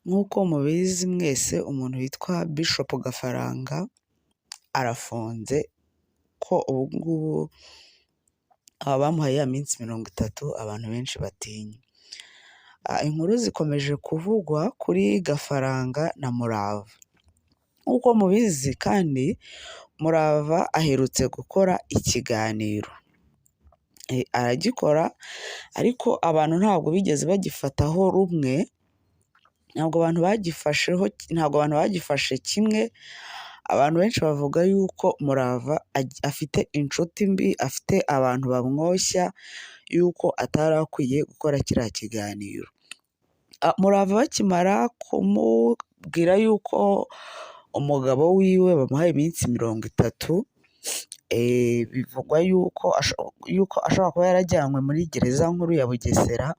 Nk'uko mubizi mwese, umuntu witwa Bishop Gafaranga arafunze, ko ubu ngubu bamuhaye ya minsi 30 abantu benshi batinya. Inkuru zikomeje kuvugwa kuri Gafaranga na Murava. Nk'uko mubizi kandi, Murava aherutse gukora ikiganiro, aragikora ariko abantu ntabwo bigeze bagifataho rumwe, ntabwo abantu bagifasheho, ntabwo abantu bagifashe kimwe. Abantu benshi bavuga yuko Murava afite inshuti mbi, afite abantu bamwoshya, yuko atari akwiye gukora kiriya kiganiro. Murava bakimara kumubwira yuko umugabo wiwe bamuhaye iminsi 30, bivugwa yuko ashobora kuba yarajyanywe muri gereza nkuru ya Bugesera,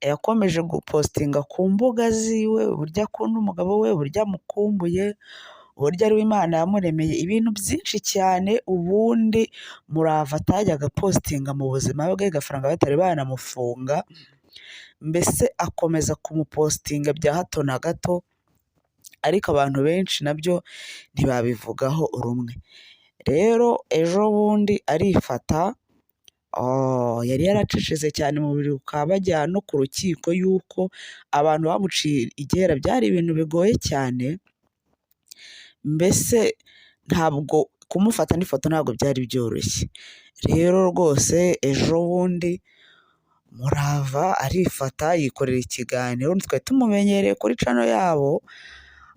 yakomeje gupostinga ku mbuga ziwe uburyo akunda umugabo we, uburyo amukumbuye, uburyo ari we Imana yamuremeye, ibintu byinshi cyane ubundi Murava atajyaga apostinga mu buzima bwe, Gafaranga batari banamufunga, mbese akomeza kumupostinga bya hato na gato, ariko abantu benshi nabyo ntibabivugaho rumwe. Rero ejo bundi arifata, yari yaracecetse cyane mu biruka bajya no ku rukiko yuko abantu bamuciye iryera, byari ibintu bigoye cyane, mbese ntabwo kumufata n'ifoto ntabwo byari byoroshye. Rero rwose ejo bundi Murava arifata yikorera ikiganiro, twari tumumenyereye kuri channel yabo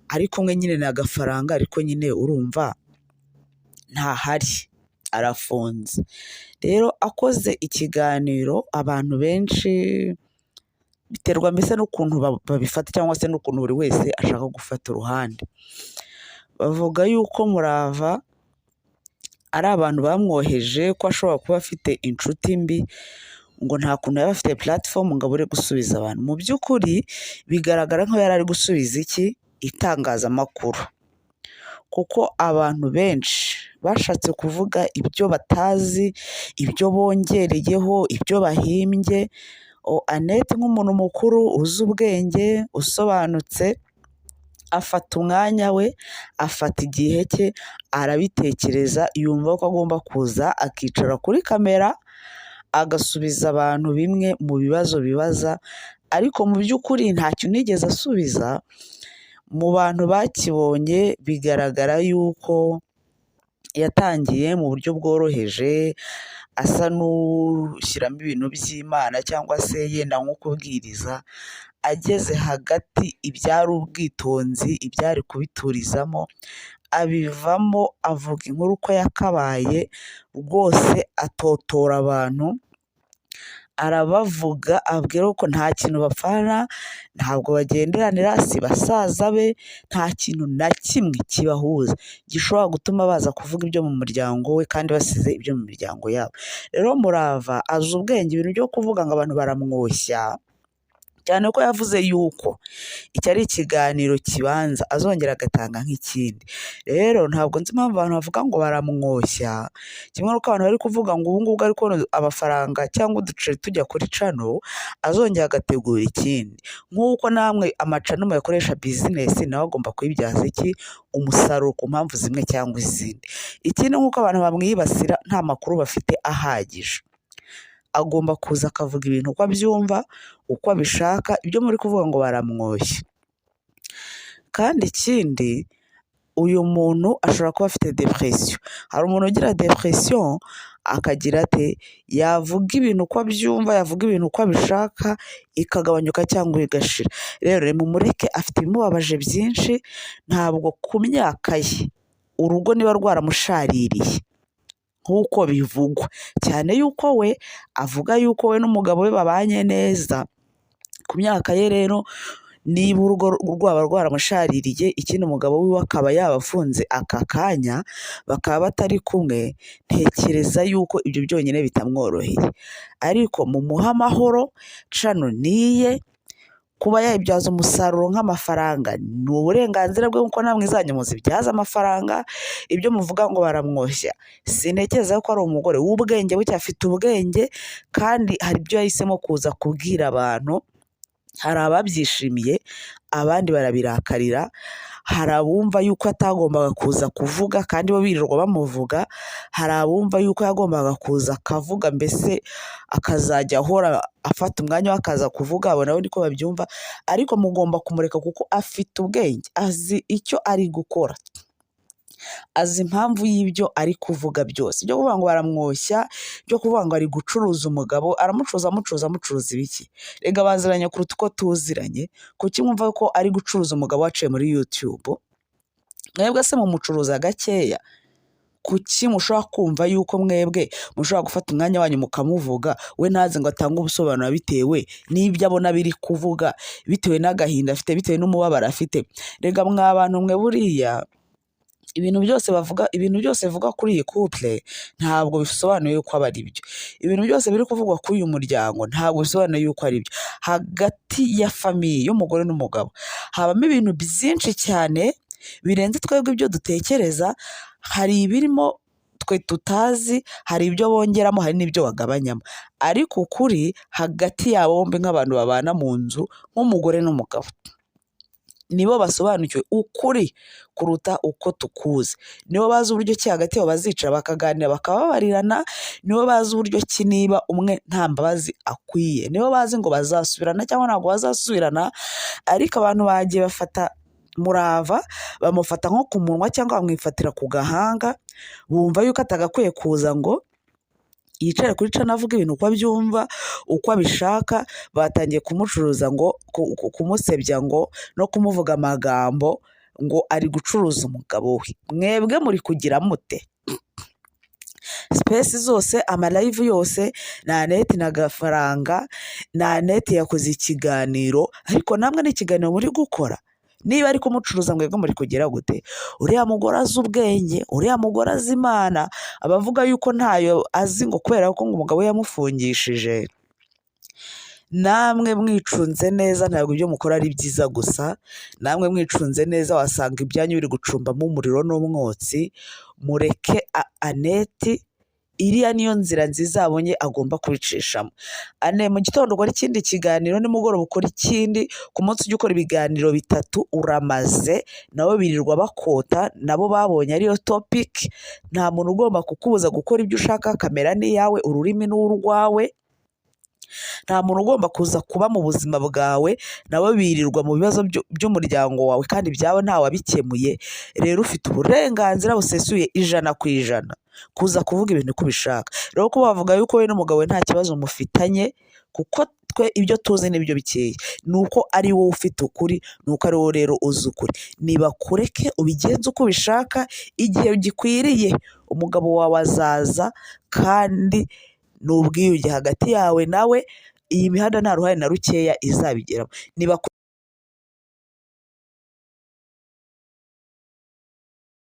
ari kumwe nyine na Gafaranga, ariko nyine urumva ntahari, arafunze. Rero akoze ikiganiro abantu benshi, biterwa mbese n'ukuntu babifata cyangwa se n'ukuntu buri wese ashaka gufata uruhande. Bavuga yuko Murava ari abantu bamwoheje, ko ashobora kuba afite inshuti mbi, ngo nta kuntu yaba afite platform ngo abure gusubiza abantu. Mu by'ukuri bigaragara nk'aho yari ari gusubiza iki? Itangazamakuru. Kuko abantu benshi bashatse kuvuga ibyo batazi, ibyo bongereyeho, ibyo bahimbye. Annette nk'umuntu mukuru uzi ubwenge, usobanutse, afata umwanya we, afata igihe cye, arabitekereza, yumva ko agomba kuza akicara kuri kamera, agasubiza abantu bimwe mu bibazo bibaza, ariko mu by'ukuri nta kintu yigeze asubiza. Mu bantu bakibonye bigaragara yuko yatangiye mu buryo bworoheje, asa n'ushyiramo ibintu by'Imana cyangwa se yenda nko kubwiriza, ageze hagati ibyari ubwitonzi, ibyari kubiturizamo, abivamo avuga inkuru uko yakabaye, rwose atotora abantu, arabavuga, ababwira ko nta kintu bapfana, ntabwo bagenderanira, si basaza be, nta kintu na kimwe kibahuza gishobora gutuma baza kuvuga ibyo mu muryango we kandi basize ibyo mu miryango yabo. Rero Murava azi ubwenge, ibintu byo kuvuga ngo abantu baramwoshya, cyane ko yavuze yuko iki ari ikiganiro kibanza, azongera agatanga nk'ikindi. Rero ntabwo nzi impamvu abantu bavuga ngo baramwoshya, kimwe n'uko abantu bari kuvuga ngo ubu ngubu ari kubona amafaranga cyangwa uduceri tujya kuri channel, azongera agategura ikindi. Nk'uko namwe amachannel muyakoresha business, nawe agomba kuyibyaza iki? Umusaruro ku mpamvu zimwe cyangwa izindi. Ikindi, nk'uko abantu bamwibasira nta makuru bafite ahagije, agomba kuza akavuga ibintu uko abyumva, uko abishaka, ibyo muri kuvuga ngo baramwoshya. Kandi ikindi, uyu muntu ashobora kuba afite depression. Hari umuntu ugira depression akagira ate? Yavuga ibintu uko abyumva, yavuga ibintu uko abishaka, ikagabanyuka cyangwa igashira. Rero nimumureke, afite ibimubabaje byinshi, ntabwo ku myaka ye urugo niba rwaramushaririye nk'uko bivugwa, cyane yuko we avuga yuko we n'umugabo we babanye neza, ku myaka ye rero niba urugo rwaba rwaramushaririye, ikindi umugabo wiwe akaba yaba afunze aka kanya, bakaba batari kumwe, ntekereza yuko ibyo byonyine bitamworoheye. Ariko mumuhe amahoro, channel ni iye, kuba yayibyaza umusaruro nk'amafaranga ni uburenganzira bwe nk'uko namwe izanyu muzibyaza amafaranga. Ibyo muvuga ngo baramwoshya, sintekereza ko ari umugore w'ubwenge buke, afite ubwenge kandi hari ibyo yahisemo kuza kubwira abantu. Hari ababyishimiye, abandi barabirakarira. Hari abumva yuko atagombaga kuza kuvuga kandi bo birirwa bamuvuga. Hari abumva yuko yagombaga kuza akavuga, mbese akazajya ahora afata umwanya we akaza kuvuga. Abo nabo niko babyumva, ariko mugomba kumureka kuko afite ubwenge, azi icyo ari gukora, azi impamvu y'ibyo ari kuvuga byose. Ibyo kuvuga ngo baramwoshya, ibyo kuvuga ngo ari gucuruza umugabo, aramucuruza, amucuruza, amucuruza ibiki? Rega baziranye kuruta uko tuziranye. Kuki mwumva ko ari gucuruza umugabo waciye muri YouTube? Mwebwe se mumucuruza gakeya? Kuki mushobora kumva yuko mwebwe mushobora gufata umwanya wanyu mukamuvuga, we ntaze ngo atange ubusobanuro bitewe n'ibyo abona biri kuvuga, bitewe n'agahinda afite, bitewe n'umubabaro afite? Rega mwa bantu mwe, buriya ibintu byose bavuga, ibintu byose bivugwa kuri iyi couple ntabwo bisobanuye yuko aba ari byo. Ibintu byose biri kuvugwa kuri uyu muryango ntabwo bisobanuye yuko ari byo. Hagati ya famille y'umugore n'umugabo habamo ibintu byinshi cyane birenze twebwe ibyo dutekereza. Hari ibirimo twe tutazi, hari ibyo bongeramo, hari n'ibyo bagabanyamo, ariko ukuri hagati yabo bombi nk'abantu babana mu nzu nk'umugore n'umugabo, nibo basobanukiwe ukuri kuruta uko tukuzi. Nibo bazi uburyo ki hagati yabo bazicara bakaganira, bakababarirana. Nibo bazi uburyo ki niba umwe nta mbabazi akwiye, nibo bazi ngo bazasubirana cyangwa ntabwo bazasubirana. Ariko abantu bagiye bafata Murava, bamufata nko ku munwa cyangwa bamwifatira ku gahanga, bumva yuko atagakwiye kuza ngo yicare kuri channel avuga ibintu uko abyumva, uko abishaka. Batangiye kumucuruza ngo kumusebya ngo no kumuvuga amagambo ngo ari gucuruza umugabo we. Mwebwe muri kugira mute? Space zose, ama live yose ni Aneti na Gafaranga, na Aneti yakoze ikiganiro, ariko namwe ni ikiganiro muri gukora. Niba ari kumucuruza, mwebwe muri kugira gute? Uriya mugore azi ubwenge, uriya mugore azi Imana. Abavuga yuko ntayo azi ngo kubera ko ngo umugabo we yamufungishije, namwe mwicunze neza, ntabwo ibyo mukora ari byiza gusa. Namwe mwicunze neza, wasanga ibyanyu biri gucumbamo umuriro n'umwotsi. Mureke Aneti, iriya niyo nzira nziza yabonye agomba kubicishamo. Ane, mu gitondo ukora ikindi kiganiro, nimugoroba ukora ikindi, ku munsi ujya ukora ibiganiro bitatu, uramaze. Nabo birirwa bakota, nabo babonye ariyo topic. Nta muntu ugomba kukubuza gukora ibyo ushaka. Kamera ni iyawe, ururimi ni urwawe, nta muntu ugomba kuza kuba mu buzima bwawe. Nabo birirwa mu bibazo by'umuryango wawe kandi ibyabo ntawabikemuye. Rero ufite uburenganzira busesuye 100% kuza kuvuga ibintu uko ubishaka. Rero kuba wavuga yuko wowe n'umugabo we nta kibazo mufitanye, kuko twe ibyo tuzi n'ibyo bikeya ni uko ari wowe ufite ukuri, ni uko ari wowe rero uzi ukuri. Nibakureke ubigenze uko ubishaka. Igihe gikwiriye umugabo wawe azaza, kandi ni ubwiyunge hagati yawe nawe. Iyi mihanda nta ruhare na rukeya izabigeramo. Niba